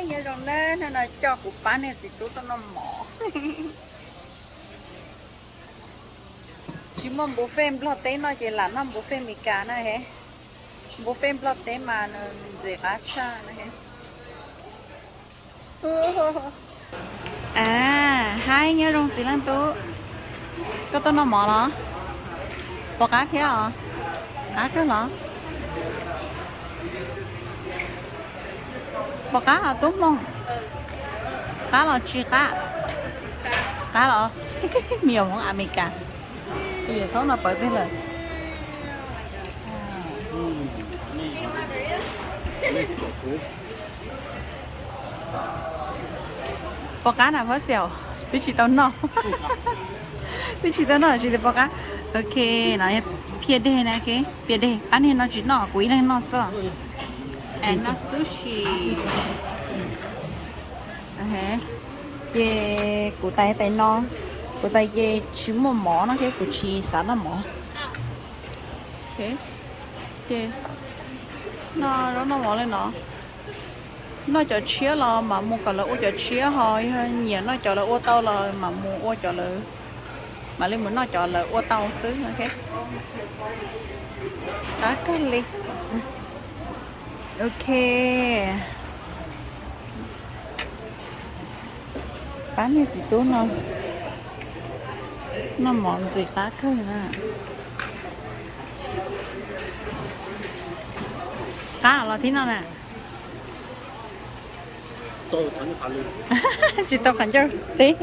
Nyob zoo nawb, hnub no coj kuv pab niag txiv tub tuaj noj mov. Tsis muaj buffet Nplog teb noj ces lam noj buffet Amelikas na he. Buffet Nplog teb mas nws ntxim qab tshaj na he. A, haib, nyob zoo txiv leej tub. Koj tuaj noj mov los? Puas qab thiab os? Qab kawg los? Puas qab os tub Hmoob? Qab los tsis qab? Qab los? Me nyuam Hmoob Amelikas. Tus yawm thaub no pawv twg lawm? Puas qab na Phab Xiaum? Twb tsis tau noj. Twb tsis tau noj tsis tias puas qab. Ok, no yog phiaj deg na, ok, phiaj deg. Pab niag no tsis noj, kuv ib leeg noj xwb. Es noj sushi. Ces kuv tais tais no, kuv tais ces tsis muaj mov no thiab kuv tsis xav noj mov. Ces noj zaub noj mov li no. Noj cov tshiab los mam mus kom lawv ua cov tshiab, ho yog nyiam noj cov lawv ua tau los mam mus ua cov lawv, mam li mus noj cov lawv ua tau xwb. Ok, qab kawg li. Ok, pab niag txiv tub no noj mov ntxim qab kawg na. Qab los thib no na. Tsis tau qhov ncauj teb.